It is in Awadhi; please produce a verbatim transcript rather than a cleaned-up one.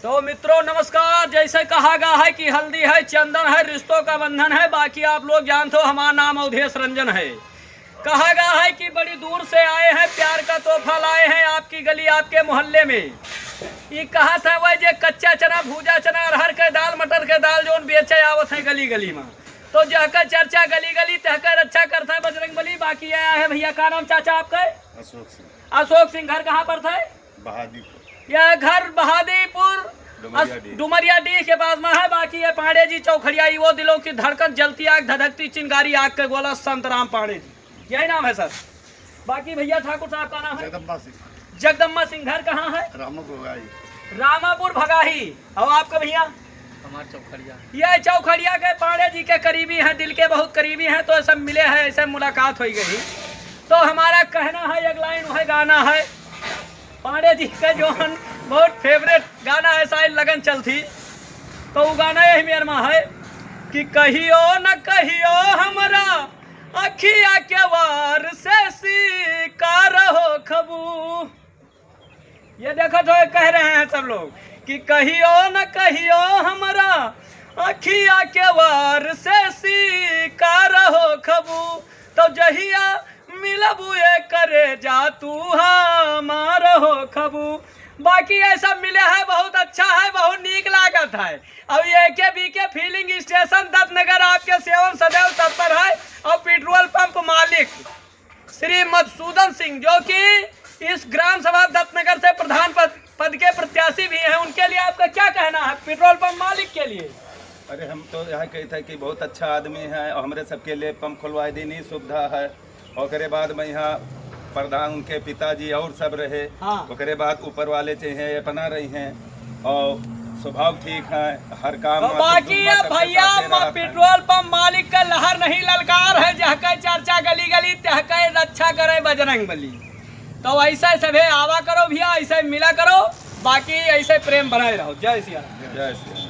तो मित्रों नमस्कार। जैसे कहा गा है कि हल्दी है, चंदन है, रिश्तों का बंधन है, बाकी आप लोग जानत हो हमारा नाम अवधेश रंजन है। कहा गा है कि बड़ी दूर से आए हैं, प्यार का तोहफा लाए हैं आपकी गली, आपके मोहल्ले में। ई कहत है वह जे कच्चा चना, भूजा चना, अरहर के दाल, मटर के दाल जौन बेचे आवत है गली गली में, तो जहके चर्चा गली गली तहके रक्षा करत है बजरंग बली। बाकी ये आए हैं भैया, का नाम चाचा आपके? अशोक सिंह। अशोक सिंह, घर कहाँ पर था? बहादीपुर। यह घर बहादीपुर डुमरिया अस-, डीह। डुमरिया डीह के पास में है। बाकी ये पांडे जी चौखड़िया, ई वो दिलों की धड़कन, जलती आग, धधकती चिंगारी, आग के गोला, संत राम पांडे जी, यही नाम है सर। बाकी भैया ठाकुर साहब का नाम है? जगदम्बा सिंह। जगदम्बा सिंह, घर कहाँ है? रामापुर भगाही। रामापुर भगाही। और आपका भैया? हमार चौखड़िया। ये चौखड़िया के पांडे जी के करीबी हैं, दिल के बहुत करीबी हैं, तो सब मिले हैं, ऐसे मुलाकात हो गई। तो हमारा कहना है, एक लाइन वह गाना है पांडे जी का, जो हम बहुत फेवरेट गाना है, शायद लगन चलती, तो वो गाना यही मेर में है कि कहियो न कहियो हमरा अखिया के वार से शिकार हो खबू। ये देखो तो ये कह रहे हैं सब लोग कि कहियो न कहियो हमरा अखिया के वार से शिकार हो खबू, तो जहिया मिलबू ये करेजा तू हमार हो खबू। बाकी ये सब मिले है, बहुत अच्छा है, बहुत नीक लागत है। और ये के बी के फिलिंग स्टेशन दत्त नगर आपके सेवन सदैव तत्पर है। और पेट्रोल पंप मालिक श्री मधुसूदन सिंह, जो कि इस ग्राम सभा दत्तनगर से प्रधान पद, पद के प्रत्याशी भी हैं, उनके लिए आपका क्या कहना है पेट्रोल पंप मालिक के लिए? अरे, हम तो यहाँ कहते हैं कि बहुत अच्छा आदमी है और हमरे सबके लिए पंप खुलवाए देनी सुविधा है। ओकरे बाद में यहाँ प्रधान उनके पिताजी और सब रहे। हाँ। ओकरे बाद ऊपर वाले चाहिए अपना रही हैं और स्वभाव ठीक है, हर काम तो में बाकी दुख अब सबके भैया साथे म-, रहत हैं। पेट्रोल पंप मालिक का लहर नहीं ललकार है, जहके चर्चा गली गली तहके रक्षा करे बजरंग बली। तो ऐसे सभे आवा करो भैया, ऐसे मिला करो, बाकी ऐसे प्रेम बनाए रहो। जय सिया राम। जय सिया राम।